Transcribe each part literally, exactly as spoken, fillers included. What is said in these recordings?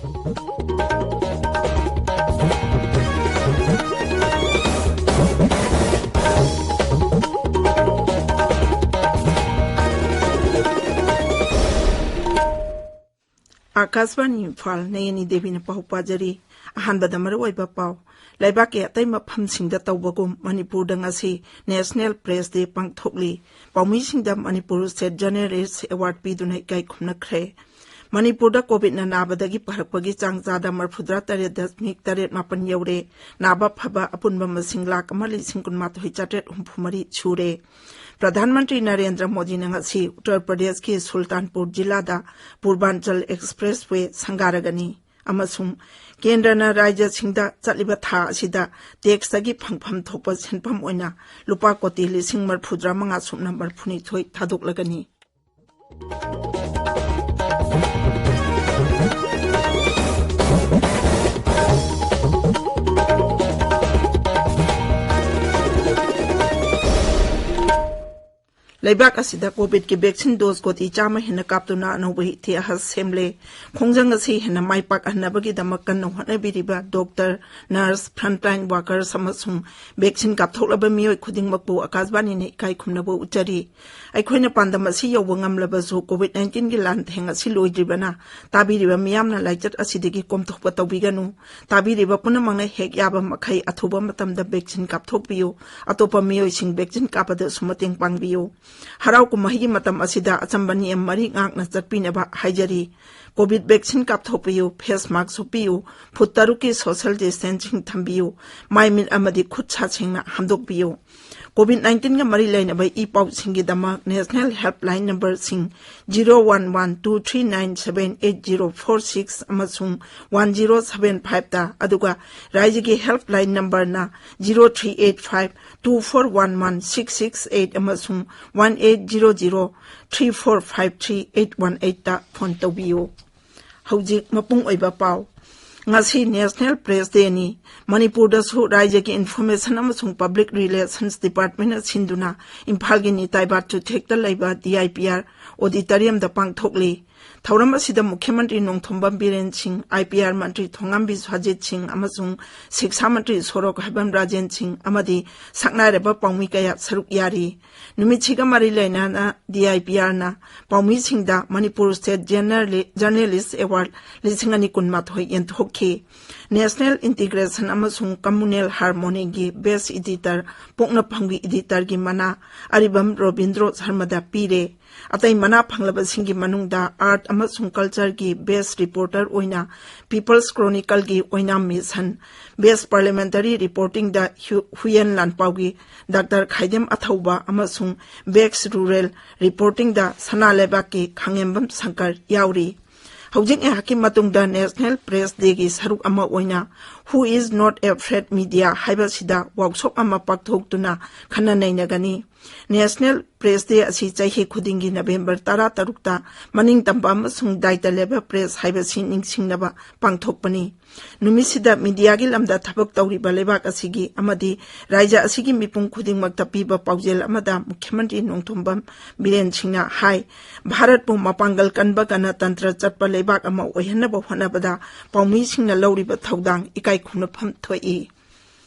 ꯑꯥꯀꯥꯁꯕꯥꯅꯤ ꯏꯝꯐꯥꯜ, ꯅꯌꯅꯤ ꯗꯦꯕꯤꯅ ꯄꯥꯎ ꯄꯥꯖꯔꯤ꯫ ꯑꯍꯥꯟꯕꯗ ꯃꯔꯨꯑꯣꯏꯕ ꯄꯥꯎ꯫ ꯂꯩꯕꯥꯛꯀꯤ ꯑꯇꯩ ꯃꯐꯝꯁꯤꯡꯗ ꯇꯧꯕꯒꯨꯝ ꯃꯅꯤꯄꯨꯔꯗ ꯉꯁꯤ National Press Day ꯄꯥꯡꯊꯣꯛꯂꯤ꯫ ꯄꯥꯎꯃꯤꯁꯤꯡꯗ ꯃꯅꯤꯄꯨꯔ State Journalist Award ꯄꯤꯗꯨꯅ ꯏꯀꯥꯏ ꯈꯨꯝꯅꯈ꯭ꯔꯦ꯫ ꯃꯅꯤꯄꯨꯔꯗ ꯀꯣꯚꯤꯗꯅ ꯅꯥꯕꯗꯒꯤ ꯐꯔꯛꯄꯒꯤ ꯆꯥꯡ ꯆꯥꯗ ꯃꯔꯐꯨꯇꯔꯥ ꯇꯔꯦꯠ ꯗꯁꯃꯤꯛ ꯇꯔꯦꯠ ꯃꯥꯄꯟ ꯌꯧꯔꯦ꯫ ꯅꯥꯕ ꯐꯕ ꯑꯄꯨꯟꯕ ꯃꯁꯤꯡ ꯂꯥꯈ ꯑꯃ ꯂꯤꯁꯤꯡ ꯀꯨꯟꯃꯥꯊꯣꯏ ꯆꯥꯇ꯭ꯔꯦꯠ ꯍꯨꯝꯐꯨ ꯃꯔꯤ ꯁꯨꯔꯦ꯫ ꯄ꯭ꯔꯙꯥꯟ ꯃꯟꯇ꯭ꯔꯤ ꯅꯔꯦꯟꯗ꯭ꯔ ꯃꯣꯗꯤꯅ ꯉꯁꯤ ꯎꯠꯇꯔ ꯄ꯭ꯔꯗꯦꯁꯀꯤ ꯁꯨꯜꯇꯥꯟꯄꯨꯔ ꯖꯤꯂꯥꯗ ꯄꯨꯔꯕꯥꯟꯆꯜ ꯑꯦꯛꯁꯄ꯭ꯔꯦꯁ ꯋꯦ ꯁꯪꯒꯥꯔꯒꯅꯤ꯫ ꯑꯃꯁꯨꯡ ꯀꯦꯟꯗ꯭ꯔꯅ ꯔꯥꯖ꯭ꯌꯁꯤꯡꯗ ꯆꯠꯂꯤꯕ ꯊꯥ ꯑꯁꯤꯗ ꯇꯦꯛꯁꯇꯒꯤ ꯐꯪꯐꯝ ꯊꯣꯛꯄ ꯁꯦꯟꯐꯝ ꯑꯣꯏꯅ ꯂꯨꯄꯥ ꯀꯣꯇꯤ ꯂꯤꯁꯤꯡ ꯃꯔꯐꯨꯇꯔꯥ ꯃꯉꯥ ꯁꯨꯞꯅ ꯃꯔꯐꯨꯅꯤꯊꯣꯏ ꯊꯥꯗꯣꯛꯂꯒꯅꯤ꯫ ꯂꯩꯕꯥꯛ ꯑꯁꯤꯗ ꯀꯣꯚꯤꯗꯀꯤ ꯚꯦꯛꯁꯤꯟ ꯗꯣꯁ ꯀꯣꯇꯤ ꯆꯥꯝꯃ ꯍꯦꯟꯅ ꯀꯥꯞꯇꯨꯅ ꯑꯅꯧꯕ ꯏꯇꯤꯍꯥꯁ ꯁꯦꯝꯂꯦ꯫ ꯈꯣꯡꯖꯪ ꯑꯁꯤ ꯍꯦꯟꯅ ꯃꯥꯏ ꯄꯥꯛꯍꯟꯅꯕꯒꯤꯗꯃꯛ ꯀꯟꯅ ꯍꯣꯠꯅꯕꯤꯔꯤꯕ ꯗꯣꯛꯇꯔ, ꯅꯔꯁ, ꯐ꯭ꯔꯟꯠꯂꯥꯏꯟ ꯋꯥꯔꯀꯔꯁ ꯑꯃꯁꯨꯡ ꯚꯦꯛꯁꯤꯟ ꯀꯥꯞꯊꯣꯛꯂꯕ ꯃꯤꯑꯣꯏ ꯈꯨꯗꯤꯡꯃꯛꯄꯨ ꯑꯥꯀꯥꯁꯕꯥꯅꯤꯅ ꯏꯀꯥꯏ ꯈꯨꯝꯅꯕ ꯎꯠꯆꯔꯤ꯫ ꯑꯩꯈꯣꯏꯅ ꯄꯥꯟꯗꯝ ꯑꯁꯤ ꯌꯧꯕ ꯉꯝꯂꯕꯁꯨ ꯀꯣꯚꯤꯗ ꯅꯥꯏꯟꯇꯤꯟꯒꯤ ꯂꯥꯟꯊꯦꯡ ꯑꯁꯤ ꯂꯣꯏꯗ꯭ꯔꯤꯕꯅ ꯇꯥꯕꯤꯔꯤꯕ ꯃꯤꯌꯥꯝꯅ ꯂꯥꯏꯆꯠ ꯑꯁꯤꯗꯒꯤ ꯀꯣꯝꯊꯣꯛꯄ ꯇꯧꯕꯤꯒꯅꯨ꯫ ꯇꯥꯕꯤꯔꯤꯕ ꯄꯨꯝꯅꯃꯛꯅ ꯍꯦꯛ ꯌꯥꯕ ꯃꯈꯩ ꯑꯊꯨꯕ ꯃꯇꯝꯗ ꯚꯦꯛꯁꯤꯟ ꯀꯥꯞꯊꯣꯛꯄꯤꯌꯨ꯫ ꯑꯇꯣꯞꯄ ꯃꯤꯑꯣꯏꯁꯤꯡ ꯚꯦꯛꯁꯤꯟ ꯀꯥꯞꯄꯗꯁꯨ ꯃꯇꯦꯡ ꯄꯥꯡꯕꯤꯌꯨ꯫ ꯍꯔꯥꯎ ꯀꯨꯝꯍꯩꯒꯤ ꯃꯇꯝ ꯑꯁꯤꯗ ꯑꯆꯝꯕ ꯅꯤꯌꯝ ꯃꯔꯤ ꯉꯥꯛꯅ ꯆꯠꯄꯤꯅꯕ ꯍꯥꯏꯖꯔꯤ꯫ ꯀꯣꯚꯤꯗ ꯚꯦꯛꯁꯤꯟ ꯀꯥꯞꯊꯣꯛꯄꯤꯌꯨ, ꯐꯦꯁ ꯃꯥꯛꯁ ꯎꯞꯄꯤꯌꯨ, ꯐꯨꯠ ꯇꯔꯨꯛꯀꯤ ꯁꯣꯁꯤꯌꯦꯜ ꯗꯤꯁꯇꯦꯟꯁꯤꯡ ꯊꯝꯕꯤꯌꯨ, ꯃꯥꯏ ꯃꯤꯠ ꯑꯃꯗꯤ ꯈꯨꯠ ꯁꯥ ꯁꯦꯡꯅ ꯍꯥꯝꯗꯣꯛꯄꯤꯌꯨ꯫ ꯀꯣꯚꯤꯗ ꯅꯥꯏꯟꯇꯤꯟꯒ ꯃꯔꯤ ꯂꯩꯅꯕ ꯏ ꯄꯥꯎꯁꯤꯡꯒꯤꯗꯃꯛ ꯅꯦꯁꯅꯦꯜ ꯍꯦꯜꯞꯂꯥꯏꯟ ꯅꯝꯕꯔꯁꯤꯡ zero one one two three nine seven eight zero four six ꯑꯃꯁꯨꯡ ꯋꯥꯟ ꯖꯤꯔꯣ ꯁꯚꯦꯟ ꯐꯥꯏꯚꯇ, ꯑꯗꯨꯒ ꯔꯥꯏꯖ꯭ꯌꯒꯤ ꯍꯦꯜꯞꯂꯥꯏꯟ ꯅꯝꯕꯔꯅ zero three eight five two four one one six six eight ꯑꯃꯁꯨꯡ one eight zero zero three four five three eight one ꯑꯩꯠꯇ phone ꯇꯧꯕꯤꯌꯨ꯫ ꯍꯧꯖꯤꯛ ꯃꯄꯨꯡ ꯑꯣꯏꯕ ꯄꯥꯎ꯫ ꯉꯁꯤ ꯅꯦꯁꯅꯦꯜ ꯄ꯭ꯔꯦꯁ ꯗꯦꯅꯤ꯫ ꯃꯅꯤꯄꯨꯔꯗꯁꯨ ꯔꯥꯏꯖ꯭ꯌꯒꯤ ꯏꯟꯐꯣꯔꯃꯦꯁꯟ ꯑꯃꯁꯨꯡ ꯄꯕ꯭ꯂꯤꯛ ꯔꯤꯂꯦꯁꯟꯁ ꯗꯤꯄꯥꯔꯠꯃꯦꯟꯅ ꯁꯤꯟꯗꯨꯅ ꯏꯝꯐꯥꯜꯒꯤ ꯅꯤꯇꯥꯏꯕꯥꯠ ꯆꯨꯊꯦꯛꯇ ꯂꯩꯕ ꯗꯤ ꯑꯥꯏ ꯄꯤ ꯑꯥꯔ ꯑꯣꯗꯤꯇꯣꯔꯤꯌꯝꯗ ꯄꯥꯡꯊꯣꯛꯂꯤ꯫ ꯊꯧꯔꯝ ꯑꯁꯤꯗ ꯃꯨꯈ꯭ꯌ ꯃꯟꯇ꯭ꯔꯤ ꯅꯣꯡꯊꯣꯝꯕꯝ ꯕꯤꯔꯦꯟ ꯁꯤꯡ, ꯑꯥꯏ ꯄꯤ ꯑꯥꯔ ꯃꯟꯇ꯭ꯔꯤ ꯊꯣꯉꯥꯝꯕꯤ ꯁꯍꯥꯖꯤꯠ ꯁꯤꯡ ꯑꯃꯁꯨꯡ ꯁꯤꯛꯁꯥ ꯃꯟꯇ꯭ꯔꯤ ꯁꯣꯔꯣꯛ ꯍꯩꯕꯝ ꯔꯥꯖꯦꯟ ꯁꯤꯡ ꯑꯃꯗꯤ ꯁꯛꯅꯥꯏꯔꯕ ꯄꯥꯎꯃꯤ ꯀꯌꯥ ꯁꯔꯨꯛ ꯌꯥꯔꯤ꯫ ꯅꯨꯃꯤꯠꯁꯤꯒ ꯃꯔꯤ ꯂꯩꯅꯅ ꯗꯤ ꯑꯥꯏ ꯄꯤ ꯑꯥꯔꯅ ꯄꯥꯎꯃꯤꯁꯤꯡꯗ ꯃꯅꯤꯄꯨꯔ ꯁ꯭ꯇꯦꯠ ꯖꯔꯅꯦꯂꯤ-, ꯖꯔꯅꯦꯂꯤꯁ ꯑꯦꯋꯥꯔꯗ ꯂꯤꯁꯤꯡ ꯑꯅꯤ ꯀꯨꯟꯃꯥꯊꯣꯏ ꯌꯦꯟꯊꯣꯛꯈꯤ꯫ ꯅꯦꯁꯅꯦꯜ ꯏꯟꯇꯤꯒ꯭ꯔꯦꯁꯟ ꯑꯃꯁꯨꯡ ꯀꯝꯃꯨꯅꯦꯜ ꯍꯥꯔꯃꯣꯅꯤꯒꯤ ꯕꯦꯁ ꯏꯗꯤꯇꯔ, ꯄꯣꯛꯅꯐꯝꯒꯤ ꯏꯗꯤꯇꯔꯒꯤ ꯃꯅꯥ ꯑꯔꯤꯕꯝ ꯔꯣꯕꯤꯟꯗ꯭ꯔꯣ ꯁꯔꯃꯗ ꯄꯤꯔꯦ꯫ ꯑꯇꯩ ꯃꯅꯥ ꯐꯪꯂꯕꯁꯤꯡꯒꯤ ꯃꯅꯨꯡꯗ ꯑꯥꯔꯠ ꯑꯃꯁꯨꯡ ꯀꯜꯆꯔꯒꯤ ꯕꯦꯁ ꯔꯤꯄꯣꯔꯇꯔ ꯑꯣꯏꯅ ꯄꯤꯄꯜꯁ ꯀ꯭ꯔꯣꯅꯤꯀꯜꯒꯤ ꯑꯣꯏꯅꯥꯝ ꯃꯤꯁꯟ, ꯕꯦꯁ ꯄꯥꯔꯂꯤꯌꯥꯃꯦꯟꯇꯔꯤ ꯔꯤꯄꯣꯔꯇꯤꯡꯗ ꯍꯨ-, ꯍꯨꯌꯦꯟ ꯂꯥꯟꯄꯥꯎꯒꯤ ꯗꯥꯛꯇꯔ ꯈꯥꯏꯗꯦꯝ ꯑꯊꯧꯕ ꯑꯃꯁꯨꯡ ꯕꯦꯁ ꯔꯨꯔꯦꯜ ꯔꯤꯄꯣꯔꯇꯤꯡꯗ ꯁꯅꯥ ꯂꯩꯕꯥꯛꯀꯤ ꯈꯥꯉꯦꯝꯕꯝ ꯁꯪꯀꯔ ꯌꯥꯎꯔꯤ꯫ ꯍꯧꯖꯤꯛ ꯉꯥꯏꯍꯥꯛꯀꯤ ꯃꯇꯨꯡꯗ ꯅꯦꯁꯅꯦꯜ ꯄ꯭ꯔꯦꯁ ꯗꯦꯒꯤ ꯁꯔꯨꯛ ꯑꯃ ꯑꯣꯏꯅ Who is not afraid media ꯍꯥꯏꯕꯁꯤꯗ ꯋꯥꯛꯁꯣꯞ ꯑꯃ ꯄꯥꯡꯊꯣꯛꯇꯨꯅ ꯈꯟꯅ ꯅꯩꯅꯒꯅꯤ꯫ ꯅꯦꯁꯅꯦꯜ ꯄ꯭ꯔꯦꯁ ꯗꯦ ꯑꯁꯤ ꯆꯍꯤ ꯈꯨꯗꯤꯡꯒꯤ ꯅꯕꯦꯝꯕꯔ ꯇꯔꯥꯇꯔꯨꯛꯇ ꯃꯅꯤꯡ ꯇꯝꯕ ꯑꯃꯁꯨꯡ ꯗꯥꯏꯇ ꯂꯩꯕ ꯄ꯭ꯔꯦꯁ ꯍꯥꯏꯕꯁꯤ ꯅꯤꯡꯁꯤꯡꯅꯕ ꯄꯥꯡꯊꯣꯛꯄꯅꯤ꯫ ꯅꯨꯃꯤꯠꯁꯤꯗ ꯃꯤꯗꯤꯌꯥꯒꯤ ꯂꯝꯗ ꯊꯕꯛ ꯇꯧꯔꯤꯕ ꯂꯩꯕꯥꯛ ꯑꯁꯤꯒꯤ ꯑꯃꯗꯤ ꯔꯥꯏꯖ꯭ꯌ ꯑꯁꯤꯒꯤ ꯃꯤꯄꯨꯝ ꯈꯨꯗꯤꯡꯃꯛꯇ ꯄꯤꯕ ꯄꯥꯎꯖꯦꯜ ꯑꯃꯗ ꯃꯨꯈ꯭ꯌ ꯃꯟꯇ꯭ꯔꯤ ꯅꯣꯡꯊꯣꯝꯕꯝ ꯕꯤꯔꯦꯟ ꯁꯤꯡꯅ ꯍꯥꯏ, ꯚꯥꯔꯠꯄꯨ ꯃꯄꯥꯡꯒꯜ ꯀꯟꯕ ꯒꯅꯇꯟꯇ꯭ꯔ ꯆꯠꯄ ꯂꯩꯕꯥꯛ ꯑꯃ ꯑꯣꯏꯍꯟꯅꯕ ꯍꯣꯠꯅꯕꯗ ꯄꯥꯎꯃꯤꯁꯤꯡꯅ ꯂꯧꯔꯤꯕ ꯊꯧꯗꯥꯡ ꯏꯀꯥꯏ ꯈꯨꯝꯅꯐꯝ ꯊꯣꯛꯏ꯫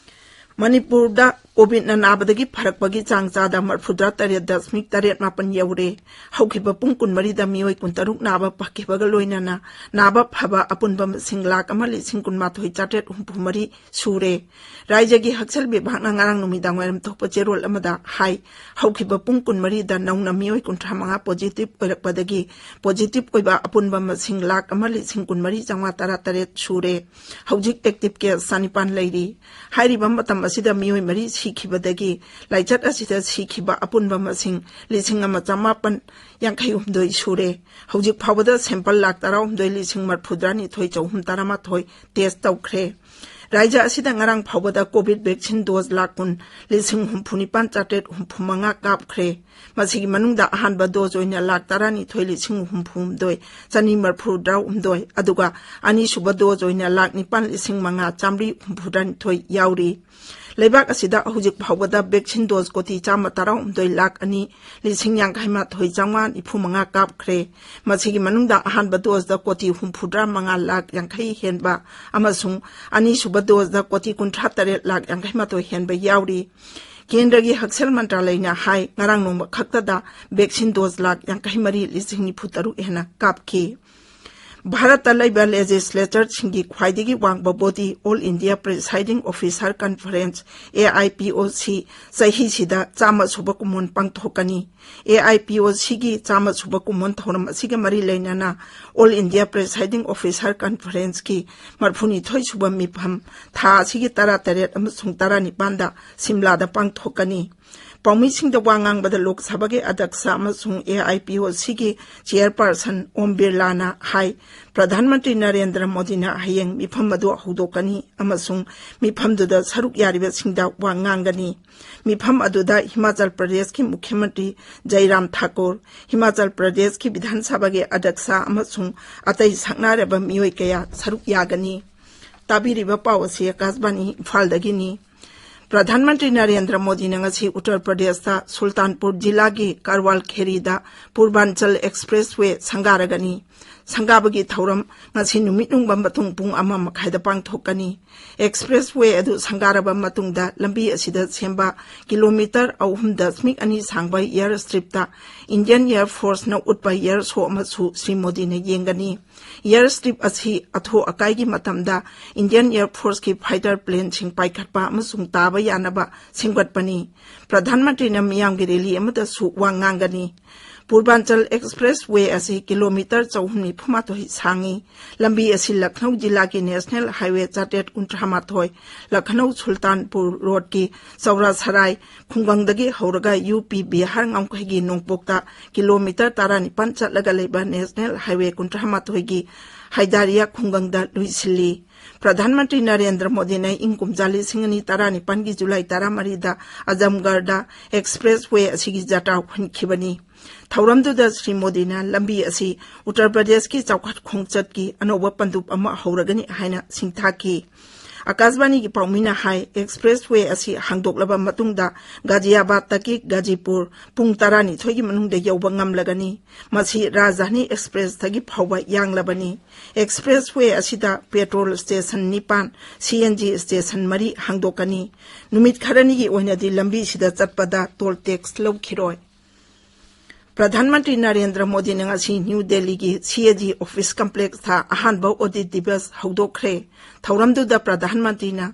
ꯃꯅꯤꯄꯨꯔꯗ ꯀꯣꯚꯤꯗꯅ ꯅꯥꯕꯗꯒꯤ ꯐꯔꯛꯄꯒꯤ ꯆꯥꯡ ꯆꯥꯗ ꯃꯔꯐꯨꯇꯔꯥ ꯇꯔꯦꯠ ꯗꯁꯃꯤꯛ ꯇꯔꯦꯠ ꯃꯥꯄꯟ ꯌꯧꯔꯦ꯫ ꯍꯧꯈꯤꯕ ꯄꯨꯡ ꯀꯨꯟꯃꯔꯤꯗ ꯃꯤꯑꯣꯏ ꯀꯨꯟꯇꯔꯨꯛ ꯅꯥꯕ ꯐꯈꯤꯕꯒ ꯂꯣꯏꯅꯅ ꯅꯥꯕ ꯐꯕ ꯑꯄꯨꯟꯕ ꯃꯁꯤꯡ ꯂꯥꯈ ꯑꯃ ꯂꯤꯁꯤꯡ ꯀꯨꯟꯃꯥꯊꯣꯏ ꯆꯥꯇ꯭ꯔꯦꯠ ꯍꯨꯝꯐꯨ ꯃꯔꯤ ꯁꯨꯔꯦ꯫ ꯔꯥꯏꯖ꯭ꯌꯒꯤ ꯍꯛꯁꯦꯜ ꯕꯤꯚꯥꯒꯅ ꯉꯔꯥꯡ ꯅꯨꯃꯤꯗꯥꯡ ꯋꯥꯏꯔꯝ ꯊꯣꯛꯄ ꯆꯦꯔꯣꯜ ꯑꯃꯗ ꯍꯥꯏ, ꯍꯧꯈꯤꯕ ꯄꯨꯡ ꯀꯨꯟꯃꯔꯤꯗ ꯅꯧꯅ ꯃꯤꯑꯣꯏ ꯀꯨꯟꯊ꯭ꯔꯥ ꯃꯉꯥ ꯄꯣꯖꯤꯇꯤꯚ ꯑꯣꯏꯔꯛꯄꯗꯒꯤ ꯄꯣꯖꯤꯇꯤꯚ ꯑꯣꯏꯕ ꯑꯄꯨꯟꯕ ꯃꯁꯤꯡ ꯂꯥꯈ ꯑꯃ ꯂꯤꯁꯤꯡ ꯀꯨꯟꯃꯔꯤ ꯆꯥꯝꯃꯉꯥ ꯇꯔꯥꯇꯔꯦꯠ ꯁꯨꯔꯦ꯫ ꯍꯧꯖꯤꯛ ꯑꯦꯛꯇꯤꯚ ꯀꯦꯁ ꯆꯥꯅꯤꯄꯥꯟ ꯂꯩꯔꯤ꯫ ꯍꯥꯏꯔꯤꯕ ꯃꯇꯝ ꯑꯁꯤꯗ ꯃꯤꯑꯣꯏ ꯃꯔꯤ ꯁꯤꯈꯤꯕꯗꯒꯤ ꯂꯥꯏꯆꯠ ꯑꯁꯤꯗ ꯁꯤꯈꯤꯕ ꯑꯄꯨꯟꯕ ꯃꯁꯤꯡ ꯂꯤꯁꯤꯡ ꯑꯃ ꯆꯃꯥꯄꯟ ꯌꯥꯡꯈꯩ ꯍꯨꯝꯗꯣꯏ ꯁꯨꯔꯦ꯫ ꯍꯧꯖꯤꯛ ꯐꯥꯎꯕꯗ ꯁꯦꯝꯄꯜ ꯂꯥꯈ ꯇꯔꯥꯍꯨꯝꯗꯣꯏ ꯂꯤꯁꯤꯡ ꯃꯔꯐꯨꯇꯔꯥꯅꯤꯊꯣꯏ ꯆꯍꯨꯝ ꯇꯔꯥꯃꯥꯊꯣꯏ ꯇꯦꯁ ꯇꯧꯈ꯭ꯔꯦ꯫ ꯔꯥꯏꯖ꯭ꯌ ꯑꯁꯤꯗ ꯉꯔꯥꯡ ꯐꯥꯎꯕꯗ ꯀꯣꯚꯤꯗ ꯚꯦꯛꯁꯤꯟ ꯗꯣꯖ ꯂꯥꯈ ꯀꯨꯟ ꯂꯤꯁꯤꯡ ꯍꯨꯝꯐꯨ ꯅꯤꯄꯥꯟ ꯆꯥꯇ꯭ꯔꯦꯠ ꯍꯨꯝꯐꯨ ꯃꯉꯥ ꯀꯥꯞꯈ꯭ꯔꯦ꯫ ꯃꯁꯤꯒꯤ ꯃꯅꯨꯡꯗ ꯑꯍꯥꯟꯕ ꯗꯣꯖ ꯑꯣꯏꯅ ꯂꯥꯈ ꯇꯔꯥꯅꯤꯊꯣꯏ ꯂꯤꯁꯤꯡ ꯍꯨꯝꯐꯨ ꯍꯨꯝꯗꯣꯏ ꯆꯅꯤ ꯃꯔꯐꯨ ꯇꯔꯥꯍꯨꯝꯗꯣꯏ, ꯑꯗꯨꯒ ꯑꯅꯤꯁꯨꯕ ꯗꯣꯖ ꯑꯣꯏꯅ ꯂꯥꯈ ꯅꯤꯄꯥꯟ ꯂꯤꯁꯤꯡ ꯃꯉꯥ ꯆꯥꯝꯃꯔꯤ ꯍꯨꯝꯐꯨ ꯇꯔꯥꯅꯤꯊꯣꯏ ꯌꯥꯎꯔꯤ꯫ ꯂꯩꯕꯥꯛ ꯑꯁꯤꯗ ꯍꯧꯖꯤꯛ ꯐꯥꯎꯕꯗ vaccine dose ꯀꯣꯇꯤ ꯆꯥꯝꯃ ꯇꯔꯥꯍꯨꯝꯗꯣꯏ ꯂꯥꯈ ꯑꯅꯤ ꯂꯤꯁꯤꯡ ꯌꯥꯡꯈꯩ ꯃꯥꯊꯣꯏ ꯆꯥꯝꯃꯉꯥ ꯅꯤꯐꯨ ꯃꯉꯥ ꯀꯥꯞꯈ꯭ꯔꯦ꯫ ꯃꯁꯤꯒꯤ ꯃꯅꯨꯡꯗ ꯑꯍꯥꯟꯕ doseꯗ ꯀꯣꯇꯤ ꯍꯨꯝꯐꯨꯇꯔꯥ ꯃꯉꯥ ꯂꯥꯈ ꯌꯥꯡꯈꯩ ꯍꯦꯟꯕ ꯑꯃꯁꯨꯡ ꯑꯅꯤꯁꯨꯕ doseꯗ ꯀꯣꯇꯤ ꯀꯨꯟꯊ꯭ꯔꯥ ꯇꯔꯦꯠ ꯂꯥꯈ ꯌꯥꯡꯈꯩ ꯃꯥꯊꯣꯏ ꯍꯦꯟꯕ ꯌꯥꯎꯔꯤ꯫ ꯀꯦꯟꯗ꯭ꯔꯒꯤ ꯍꯛꯁꯦꯜ ꯃꯟꯇ꯭ꯔꯥꯂꯌꯅ ꯍꯥꯏ, ꯉꯔꯥꯡ ꯅꯣꯡꯃ ꯈꯛꯇꯗ vaccine dose ꯂꯥꯈ ꯌꯥꯡꯈꯩ ꯃꯔꯤ ꯂꯤꯁꯤꯡ ꯅꯤꯐꯨ ꯇꯔꯨꯛ ꯍꯦꯟꯅ ꯀꯥꯞꯈꯤ꯫ ꯚꯥꯔꯠꯇ ꯂꯩꯕ legislatureꯁꯤꯡꯒꯤ ꯈ꯭ꯋꯥꯏꯗꯒꯤ ꯋꯥꯡꯕ body All India Presiding Officer Conference, AIPOC, ꯆꯍꯤꯁꯤꯗ ꯆꯥꯝꯃ ꯁꯨꯕ ꯀꯨꯝꯑꯣꯟ ꯄꯥꯡꯊꯣꯛꯀꯅꯤ꯫ AIPOCꯒꯤ ꯆꯥꯝꯃ ꯁꯨꯕ ꯀꯨꯝꯑꯣꯟ ꯊꯧꯔꯝ ꯑꯁꯤꯒ ꯃꯔꯤ ꯂꯩꯅꯅ All India Presiding Officer Conferenceꯀꯤ ꯃꯔꯐꯨꯅꯤꯊꯣꯏ ꯁꯨꯕ ꯃꯤꯐꯝ ꯊꯥ ꯑꯁꯤꯒꯤ ꯇꯔꯥꯇꯔꯦꯠ ꯑꯃꯁꯨꯡ ꯇꯔꯥꯅꯤꯄꯥꯟꯗ ꯁꯤꯝꯂꯥꯗ ꯄꯥꯡꯊꯣꯛꯀꯅꯤ꯫ ꯄꯥꯎꯃꯤꯁꯤꯡꯗ ꯋꯥ ꯉꯥꯡꯕꯗ ꯂꯣꯛ ꯁꯚꯥꯒꯤ ꯑꯗ꯭ꯌꯛꯁ ꯑꯃꯁꯨꯡ AIPOCꯒꯤ chairperson ꯑꯣꯝ ꯕꯤꯔꯂꯥꯅ ꯍꯥꯏ, ꯄ꯭ꯔꯙꯥꯟ ꯃꯟꯇ꯭ꯔꯤ ꯅꯔꯦꯟꯗ꯭ꯔ ꯃꯣꯗꯤꯅ ꯍꯌꯦꯡ ꯃꯤꯐꯝ ꯑꯗꯨ ꯍꯧꯗꯣꯛꯀꯅꯤ ꯑꯃꯁꯨꯡ ꯃꯤꯐꯝꯗꯨꯗ ꯁꯔꯨꯛ ꯌꯥꯔꯤꯕꯁꯤꯡꯗ ꯋꯥ ꯉꯥꯡꯒꯅꯤ꯫ ꯃꯤꯐꯝ ꯑꯗꯨꯗ ꯍꯤꯃꯥꯆꯜ ꯄ꯭ꯔꯗꯦꯁꯀꯤ ꯃꯨꯈ꯭ꯌ ꯃꯟꯇ꯭ꯔꯤ ꯖꯩꯔꯥꯝ ꯊꯥꯀꯨꯔ, ꯍꯤꯃꯥꯆꯜ ꯄ꯭ꯔꯗꯦꯁꯀꯤ ꯕꯤꯙꯥꯟ ꯁꯚꯥꯒꯤ ꯑꯗ꯭ꯌꯛꯁ ꯑꯃꯁꯨꯡ ꯑꯇꯩ ꯁꯛꯅꯥꯏꯔꯕ ꯃꯤꯑꯣꯏ ꯀꯌꯥ ꯁꯔꯨꯛ ꯌꯥꯒꯅꯤ꯫ ꯇꯥꯕꯤꯔꯤꯕ ꯄꯥꯎ ꯑꯁꯤ ꯑꯀꯥꯁꯕꯥꯅꯤ ꯏꯝꯐꯥꯜꯗꯒꯤꯅꯤ꯫ ꯄ꯭ꯔꯙꯥꯟ ꯃꯟꯇ꯭ꯔꯤ ꯅꯔꯦꯟꯗ꯭ꯔ ꯃꯣꯗꯤꯅ ꯉꯁꯤ ꯎꯠꯇꯔ ꯄ꯭ꯔꯗꯦꯁꯇ ꯁꯨꯜꯇꯥꯟꯄꯨꯔ ꯖꯤꯂꯥꯒꯤ ꯀꯥꯔꯋꯥꯜ ꯈꯦꯔꯤꯗ ꯄꯨꯔꯕꯥꯟꯆꯜ ꯑꯦꯛꯁꯄ꯭ꯔꯦꯁꯋꯦ ꯁꯪꯒꯥꯔꯒꯅꯤ꯫ ꯁꯪꯒꯥꯕꯒꯤ ꯊꯧꯔꯝ ꯉꯁꯤ ꯅꯨꯃꯤꯠ ꯅꯨꯡꯕ ꯃꯇꯨꯡ ꯄꯨꯡ ꯑꯃ ꯃꯈꯥꯏꯗ ꯄꯥꯡꯊꯣꯛꯀꯅꯤ꯫ ꯑꯦꯛꯁꯄ꯭ꯔꯦꯁꯋꯦ ꯑꯗꯨ ꯁꯪꯒꯥꯔꯕ ꯃꯇꯨꯡꯗ ꯂꯝꯕꯤ ꯑꯁꯤꯗ ꯁꯦꯝꯕ ꯀꯤꯂꯣꯃꯤꯇꯔ ꯑꯍꯨꯝ ꯗꯁꯃꯤꯛ ꯑꯅꯤ ꯁꯥꯡꯕ ꯑꯦꯌꯔ ꯁ꯭ꯇ꯭ꯔꯤꯞꯇ ꯏꯟꯗꯤꯌꯟ ꯑꯦꯌꯔ ꯐꯣꯔꯁꯅ ꯎꯠꯄ ꯑꯦꯌꯔ ꯁꯣ ꯑꯃꯁꯨ ꯁ꯭ꯔꯤ ꯃꯣꯗꯤꯅ ꯌꯦꯡꯒꯅꯤ꯫ ꯑꯦꯌꯔ ꯁ꯭ꯇ꯭ꯔꯤꯞ ꯑꯁꯤ ꯑꯊꯨ ꯑꯀꯥꯏꯒꯤ ꯃꯇꯝꯗ ꯏꯟꯗꯤꯌꯟ ꯑꯦꯌꯔ ꯐꯣꯔꯁꯀꯤ ꯐꯥꯏꯇꯔ ꯄ꯭ꯂꯦꯟꯁꯤꯡ ꯄꯥꯏꯈꯠꯄ ꯑꯃꯁꯨꯡ ꯇꯥꯕ ꯌꯥꯅꯕ ꯁꯦꯝꯒꯠꯄꯅꯤ꯫ ꯄ꯭ꯔꯙꯥꯟ ꯃꯟꯇ꯭ꯔꯤꯅ ꯃꯤꯌꯥꯝꯒꯤ ꯔꯦꯂꯤ ꯑꯃꯗꯁꯨ ꯋꯥ ꯉꯥꯡꯒꯅꯤ꯫ ꯄꯨꯔꯕꯥꯟꯆꯜ ꯑꯦꯛꯁꯄ꯭ꯔꯦꯁꯋꯦ ꯑꯁꯤ ꯀꯤꯂꯣꯃꯤꯇꯔ ꯆꯍꯨꯝ ꯅꯤꯐꯨ ꯃꯥꯊꯣꯏ ꯁꯥꯡꯏ꯫ ꯂꯝꯕꯤ ꯑꯁꯤ ꯂꯈꯅꯧ ꯖꯤꯂꯥꯒꯤ ꯅꯦꯁꯅꯦꯜ ꯍꯥꯏꯋꯦ ꯆꯥꯇ꯭ꯔꯦꯠ ꯀꯨꯟꯊ꯭ꯔꯥ ꯃꯥꯊꯣꯏ, ꯂꯈꯅꯧ ꯁꯨꯜꯇꯥꯟꯄꯨꯔ ꯔꯣꯗꯀꯤ ꯆꯧꯔꯥꯁꯔꯥꯏ ꯈꯨꯡꯒꯪꯗꯒꯤ ꯍꯧꯔꯒ ꯌꯨ ꯄꯤ ꯕꯤꯍꯥꯔ ꯉꯝꯈꯩꯒꯤ ꯅꯣꯡꯄꯣꯛꯇ ꯀꯤꯂꯣꯃꯤꯇꯔ ꯇꯔꯥꯅꯤꯄꯥꯟ ꯆꯠꯂꯒ ꯂꯩꯕ ꯅꯦꯁꯅꯦꯜ ꯍꯥꯏꯋꯦ ꯀꯨꯟꯊ꯭ꯔꯥ ꯃꯥꯊꯣꯏꯒꯤ ꯍꯥꯏꯗꯥꯔꯤꯌꯥ ꯈꯨꯡꯒꯪꯗ ꯂꯣꯏꯁꯤꯜꯂꯤ꯫ ꯄ꯭ꯔꯙꯥꯟ ꯃꯟꯇ꯭ꯔꯤ ꯅꯔꯦꯟꯗ꯭ꯔ ꯃꯣꯗꯤꯅ ꯏꯪ ꯀꯨꯝꯖꯥ ꯂꯤꯁꯤꯡ ꯑꯅꯤ ꯇꯔꯥꯅꯤꯄꯥꯟꯒꯤ ꯖꯨꯂꯥꯏ ꯇꯔꯥꯃꯔꯤꯗ ꯑꯖꯝꯒꯔꯗ ꯑꯦꯛꯁꯄ꯭ꯔꯦꯁꯋꯦ ꯑꯁꯤꯒꯤ ꯖꯇ꯭ꯔꯥ ꯍꯨꯟꯈꯤꯕꯅꯤ꯫ ꯊꯧꯔꯝꯗꯨꯗ ꯁ꯭ꯔꯤ ꯃꯣꯗꯤꯅ ꯂꯝꯕꯤ ꯑꯁꯤ ꯎꯠꯇꯔ ꯄ꯭ꯔꯗꯦꯁꯀꯤ ꯆꯥꯎꯈꯠ ꯈꯣꯡꯆꯠꯀꯤ ꯑꯅꯧꯕ ꯄꯟꯗꯨꯞ ꯑꯃ ꯍꯧꯔꯒꯅꯤ ꯍꯥꯏꯅ ꯁꯤꯡꯊꯥꯈꯤ꯫ ꯑꯀꯥꯁꯕꯥꯅꯤꯒꯤ ꯄꯥꯎꯃꯤꯅ ꯍꯥꯏ, ꯑꯦꯛꯁꯄ꯭ꯔꯦꯁꯋꯦ ꯑꯁꯤ ꯍꯥꯡꯗꯣꯛꯂꯕ ꯃꯇꯨꯡꯗ ꯒꯥꯖꯤꯌꯥꯕꯥꯗꯇꯒꯤ ꯒꯥꯖꯤꯄꯨꯔ ꯄꯨꯡ ꯇꯔꯥꯅꯤꯊꯣꯏꯒꯤ ꯃꯅꯨꯡꯗ ꯌꯧꯕ ꯉꯝꯂꯒꯅꯤ꯫ ꯃꯁꯤ ꯔꯥꯖꯙꯥꯅꯤ ꯑꯦꯛꯁꯄ꯭ꯔꯦꯁꯇꯒꯤ ꯐꯥꯎꯕ ꯌꯥꯡꯂꯕꯅꯤ꯫ ꯑꯦꯛꯁꯄ꯭ꯔꯦꯁꯋꯦ ꯑꯁꯤꯗ ꯄꯦꯇ꯭ꯔꯣꯜ ꯁ꯭ꯇꯦꯁꯟ ꯅꯤꯄꯥꯟ, ꯁꯤ ꯑꯦꯟ ꯖꯤ ꯁ꯭ꯇꯦꯁꯟ ꯃꯔꯤ ꯍꯥꯡꯗꯣꯛꯀꯅꯤ꯫ ꯅꯨꯃꯤꯠ ꯈꯔꯅꯤꯒꯤ ꯑꯣꯏꯅꯗꯤ ꯂꯝꯕꯤꯁꯤꯗ ꯆꯠꯄꯗ ꯇꯣꯜ ꯇꯦꯛꯁ ꯂꯧꯈꯤꯔꯣꯏ꯫ ꯄ꯭ꯔꯙꯥꯟ ꯃꯟꯇ꯭ꯔꯤ ꯅꯔꯦꯟꯗ꯭ꯔ ꯃꯣꯗꯤꯅ ꯉꯁꯤ ꯅ꯭ꯌꯨ ꯗꯦꯜꯂꯤꯒꯤ ꯁꯤ ꯑꯦ ꯖꯤ ꯑꯣꯐꯤꯁ ꯀꯝꯄ꯭ꯂꯦꯛꯁꯇ ꯑꯍꯥꯟꯕ ꯑꯣꯗꯤꯠ ꯗꯤꯕꯁ ꯍꯧꯗꯣꯛꯈ꯭ꯔꯦ꯫ ꯊꯧꯔꯝꯗꯨꯗ ꯄ꯭ꯔꯙꯥꯟ ꯃꯟꯇ꯭ꯔꯤꯅ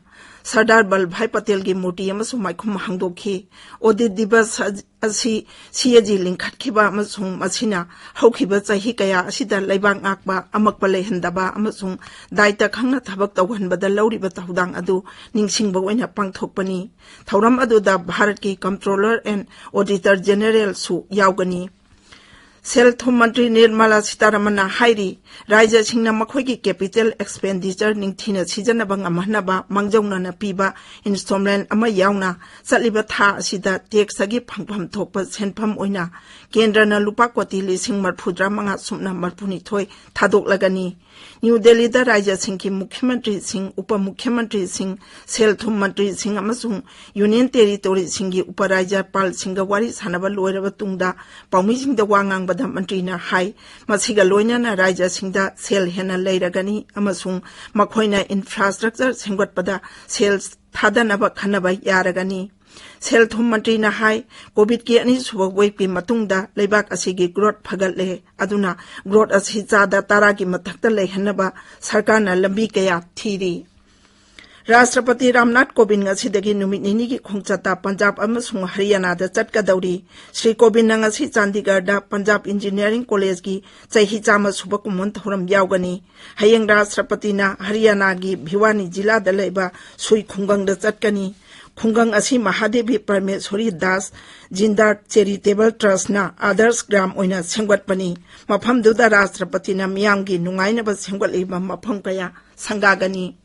ꯁꯔꯗꯥꯔ ꯕꯜꯚꯥꯏ ꯄꯇꯦꯜꯒꯤ ꯃꯨꯔꯇꯤ ꯑꯃꯁꯨ ꯃꯥꯏꯈꯨꯝ ꯍꯥꯡꯗꯣꯛꯈꯤ꯫ ꯑꯣꯗꯤꯠ ꯗꯤꯕꯁ ꯑꯁꯤ ꯁꯤ ꯑꯦ ꯖꯤ ꯂꯤꯡꯈꯠꯈꯤꯕ ꯑꯃꯁꯨꯡ ꯃꯁꯤꯅ ꯍꯧꯈꯤꯕ ꯆꯍꯤ ꯀꯌꯥ ꯑꯁꯤꯗ ꯂꯩꯕꯥꯛ ꯉꯥꯛꯄ, ꯑꯃꯛꯄ ꯂꯩꯍꯟꯗꯕ ꯑꯃꯁꯨꯡ ꯗꯥꯏꯇ ꯈꯪꯅ ꯊꯕꯛ ꯇꯧꯍꯟꯕꯗ ꯂꯧꯔꯤꯕ ꯊꯧꯗꯥꯡ ꯑꯗꯨ ꯅꯤꯡꯁꯤꯡꯕ ꯑꯣꯏꯅ ꯄꯥꯡꯊꯣꯛꯄꯅꯤ꯫ ꯊꯧꯔꯝ ꯑꯗꯨꯗ ꯚꯥꯔꯠꯀꯤ Comptroller and Auditor Generalꯁꯨ ꯌꯥꯎꯒꯅꯤ꯫ ꯁꯦꯜ ꯊꯨꯝ ꯃꯟꯇ꯭ꯔꯤ ꯅꯤꯔꯃꯂꯥ ꯁꯤꯇꯥꯔꯥꯃꯟꯅ ꯍꯥꯏꯔꯤ, ꯔꯥꯖ꯭ꯌꯁꯤꯡꯅ ꯃꯈꯣꯏꯒꯤ ꯀꯦꯄꯤꯇꯦꯜ ꯑꯦꯛꯁꯄꯦꯟꯗꯤꯆꯔ ꯅꯤꯡꯊꯤꯅ ꯁꯤꯖꯤꯟꯅꯕ ꯉꯝꯍꯟꯅꯕ ꯃꯥꯡꯖꯧꯅꯅ ꯄꯤꯕ ꯏꯟꯁꯇꯣꯜꯃꯦꯟ ꯑꯃ ꯌꯥꯎꯅ ꯆꯠꯂꯤꯕ ꯊꯥ ꯑꯁꯤꯗ ꯇꯦꯛꯁꯇꯒꯤ ꯐꯪꯐꯝ ꯊꯣꯛꯄ ꯁꯦꯟꯐꯝ ꯑꯣꯏꯅ ꯀꯦꯟꯗ꯭ꯔꯅ ꯂꯨꯄꯥ ꯀꯣꯇꯤ ꯂꯤꯁꯤꯡ ꯃꯔꯤꯐꯨꯇꯔꯥ ꯃꯉꯥ ꯁꯨꯞꯅ ꯃꯔꯤꯐꯨꯅꯤꯊꯣꯏ ꯊꯥꯗꯣꯛꯂꯒꯅꯤ꯫ ꯅ꯭ꯌꯨ ꯗꯦꯜꯂꯤꯗ ꯔꯥꯖ꯭ꯌꯁꯤꯡꯒꯤ ꯃꯨꯈ꯭ꯌ ꯃꯟꯇ꯭ꯔꯤꯁꯤꯡ, ꯎꯄ ꯃꯨꯈ꯭ꯌ ꯃꯟꯇ꯭ꯔꯤꯁꯤꯡ, ꯁꯦꯜ ꯊꯨꯝ ꯃꯟꯇ꯭ꯔꯤꯁꯤꯡ ꯑꯃꯁꯨꯡ ꯌꯨꯅꯤꯌꯟ ꯇꯦꯔꯤꯇꯣꯔꯤꯁꯤꯡꯒꯤ ꯎꯄꯔꯥꯖ꯭ꯌꯄꯥꯜꯁꯤꯡꯒ ꯋꯥꯔꯤ ꯁꯥꯟꯅꯕ ꯂꯣꯏꯔꯕ ꯇꯨꯡꯗ ꯄꯥꯎꯃꯤꯁꯤꯡꯗ ꯋꯥ ꯉꯥꯡꯕꯗ ꯃꯟꯇ꯭ꯔꯤꯅ ꯍꯥꯏ, ꯃꯁꯤꯒ ꯂꯣꯏꯅꯅ ꯔꯥꯖ꯭ꯌꯁꯤꯡꯗ ꯁꯦꯜ ꯍꯦꯟꯅ ꯂꯩꯔꯒꯅꯤ ꯑꯃꯁꯨꯡ ꯃꯈꯣꯏꯅ ꯏꯟꯐ꯭ꯔꯥꯁ꯭ꯇ꯭ꯔꯛꯆꯔ ꯁꯦꯝꯒꯠꯄꯗ ꯁꯦꯜ ꯊꯥꯗꯅꯕ ꯈꯟꯅꯕ ꯌꯥꯔꯒꯅꯤ꯫ ꯁꯦꯜ ꯊꯨꯝ ꯃꯟꯇ꯭ꯔꯤꯅ ꯍꯥꯏ, ꯀꯣꯚꯤꯗꯀꯤ ꯑꯅꯤꯁꯨꯕ ꯋꯦꯕꯀꯤ ꯃꯇꯨꯡꯗ ꯂꯩꯕꯥꯛ ꯑꯁꯤꯒꯤ ꯒ꯭ꯔꯣꯠ ꯐꯒꯠꯂꯦ, ꯑꯗꯨꯅ ꯒ꯭ꯔꯣꯠ ꯑꯁꯤ ꯆꯥꯗ ꯇꯔꯥꯒꯤ ꯃꯊꯛꯇ ꯂꯩꯍꯟꯅꯕ ꯁꯔꯀꯥꯔꯅ ꯂꯝꯕꯤ ꯀꯌꯥ ꯊꯤꯔꯤ꯫ ꯔꯥꯁꯇ꯭ꯔꯄꯇꯤ ꯔꯥꯝꯅꯥꯊ ꯀꯣꯕꯤꯟꯗ ꯉꯁꯤꯗꯒꯤ ꯅꯨꯃꯤꯠ ꯅꯤꯅꯤꯒꯤ ꯈꯣꯡꯆꯠꯇ ꯄꯟꯖꯥꯕ ꯑꯃꯁꯨꯡ ꯍꯔꯤꯌꯥꯅꯥꯗ ꯆꯠꯀꯗꯧꯔꯤ꯫ ꯁ꯭ꯔꯤ ꯀꯣꯕꯤꯟꯗ ꯉꯁꯤ ꯆꯥꯟꯗꯤꯒꯔꯗ ꯄꯟꯖꯥꯕ ꯏꯟꯖꯤꯅꯤꯌꯥꯔꯤꯡ ꯀꯣꯂꯦꯖꯀꯤ ꯆꯍꯤ ꯆꯥꯝꯃ ꯁꯨꯕ ꯀꯨꯝꯑꯣꯟ ꯊꯧꯔꯝ ꯌꯥꯎꯒꯅꯤ꯫ ꯍꯌꯦꯡ ꯔꯥꯁꯇ꯭ꯔꯄꯇꯤꯅ ꯍꯔꯤꯌꯥꯅꯥꯒꯤ ꯚꯤꯋꯥꯅꯤ ꯖꯤꯂꯥꯗ ꯂꯩꯕ ꯁꯨꯏ ꯈꯨꯡꯒꯪꯗ ꯆꯠꯀꯅꯤ꯫ ꯈꯨꯡꯒꯪ ꯑꯁꯤ ꯃꯍꯥꯗꯦꯕꯤ ꯄꯔꯃꯦꯁꯣꯔꯤ ꯗꯥꯁ ꯖꯤꯟꯗꯥꯜ ꯆꯦꯔꯤꯇꯦꯕꯜ ꯇ꯭ꯔꯁꯅ ꯑꯥꯗꯔꯁ ꯒ꯭ꯔꯥꯝ ꯑꯣꯏꯅ ꯁꯦꯝꯒꯠꯄꯅꯤ꯫ ꯃꯐꯝꯗꯨꯗ ꯔꯥꯁꯇ꯭ꯔꯄꯇꯤꯅ ꯃꯤꯌꯥꯝꯒꯤ ꯅꯨꯡꯉꯥꯏꯅꯕ ꯁꯦꯝꯒꯠꯂꯤꯕ ꯃꯐꯝ ꯀꯌꯥ ꯁꯪꯒꯥꯒꯅꯤ꯫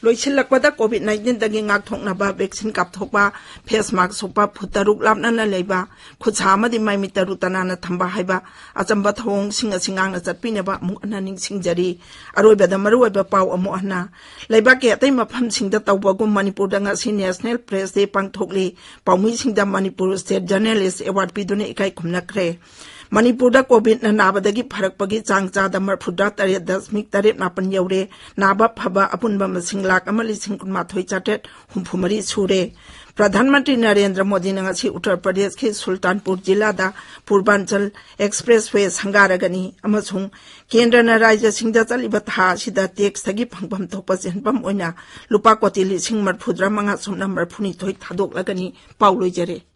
ꯂꯣꯏꯁꯤꯜꯂꯛꯄꯗ COVID nineteenꯗꯒꯤ ꯉꯥꯛꯊꯣꯛꯅꯕ vaccine ꯀꯥꯞꯊꯣꯛꯄ, face mask ꯎꯞꯄ, ꯐꯨꯠ ꯇꯔꯨꯛ ꯂꯥꯞꯅꯅ ꯂꯩꯕ, ꯈꯨꯠꯁꯥ ꯑꯃꯗꯤ ꯃꯥꯏꯃꯤꯠ ꯇꯔꯨ ꯇꯅꯥꯟꯅ ꯊꯝꯕ ꯍꯥꯏꯕ ꯑꯆꯝꯕ ꯊꯧꯑꯣꯡꯁꯤꯡ ꯑꯁꯤ ꯉꯥꯛꯅ ꯆꯠꯄꯤꯅꯕ ꯑꯃꯨꯛ ꯍꯟꯅ ꯅꯤꯡꯁꯤꯡꯖꯔꯤ꯫ ꯑꯔꯣꯏꯕꯗ ꯃꯔꯨꯑꯣꯏꯕ ꯄꯥꯎ ꯑꯃꯨꯛ ꯍꯟꯅ꯫ ꯂꯩꯕꯥꯛꯀꯤ ꯑꯇꯩ ꯃꯐꯝꯁꯤꯡꯗ ꯇꯧꯕꯒꯨꯝ ꯃꯅꯤꯄꯨꯔꯗ ꯉꯁꯤ National Press Day ꯄꯥꯡꯊꯣꯛꯂꯤ꯫ ꯄꯥꯎꯃꯤꯁꯤꯡꯗ ꯃꯅꯤꯄꯨꯔ State Journalist Award ꯄꯤꯗꯨꯅ ꯏꯀꯥꯏ ꯈꯨꯝꯅꯈ꯭ꯔꯦ꯫ ꯃꯅꯤꯄꯨꯔꯗ COVIDꯅ ꯅꯥꯕꯗꯒꯤ ꯐꯔꯛꯄꯒꯤ ꯆꯥꯡ ꯆꯥꯗ ꯃꯔꯤꯐꯨꯇꯔꯦꯠ ꯗꯁꯃꯤꯛ ꯇꯔꯦꯠ ꯃꯥꯄꯟ ꯌꯧꯔꯦ꯫ ꯅꯥꯕ ꯐꯕ ꯑꯄꯨꯟꯕ ꯃꯁꯤꯡ ꯂꯥꯈ ꯑꯃ ꯂꯤꯁꯤꯡ ꯀꯨꯟꯃꯥꯊꯣꯏ ꯆꯥꯇ꯭ꯔꯦꯠ ꯍꯨꯝꯐꯨ ꯃꯔꯤ ꯁꯨꯔꯦ꯫ ꯄ꯭ꯔꯙꯥꯟ ꯃꯟꯇ꯭ꯔꯤ ꯅꯔꯦꯟꯗ꯭ꯔ ꯃꯣꯗꯤꯅ ꯉꯁꯤ ꯎꯠꯇꯔ ꯄ꯭ꯔꯗꯦꯁꯀꯤ ꯁꯨꯜꯇꯥꯟꯄꯨꯔ ꯖꯤꯂꯥꯗ ꯄꯨꯔꯕꯥꯟꯆꯜ Expressway ꯁꯪꯒꯥꯔꯒꯅꯤ ꯑꯃꯁꯨꯡ ꯀꯦꯟꯗ꯭ꯔꯅ ꯔꯥꯖ꯭ꯌꯁꯤꯡꯗ ꯆꯠꯂꯤꯕ ꯊꯥ ꯑꯁꯤꯗ taxꯇꯒꯤ ꯐꯪꯐꯝ ꯊꯣꯛꯄ ꯁꯦꯟꯐꯝ ꯑꯣꯏꯅ ꯂꯨꯄꯥ ꯀꯣꯇꯤ ꯂꯤꯁꯤꯡ ꯃꯔꯤꯐꯨꯇꯔꯥ ꯃꯉꯥ ꯁꯨꯞꯅ ꯃꯔꯤꯐꯨꯅꯤꯊꯣꯏ ꯊꯥꯗꯣꯛꯂꯒꯅꯤ꯫ ꯄꯥꯎ ꯂꯣꯏꯖꯔꯦ꯫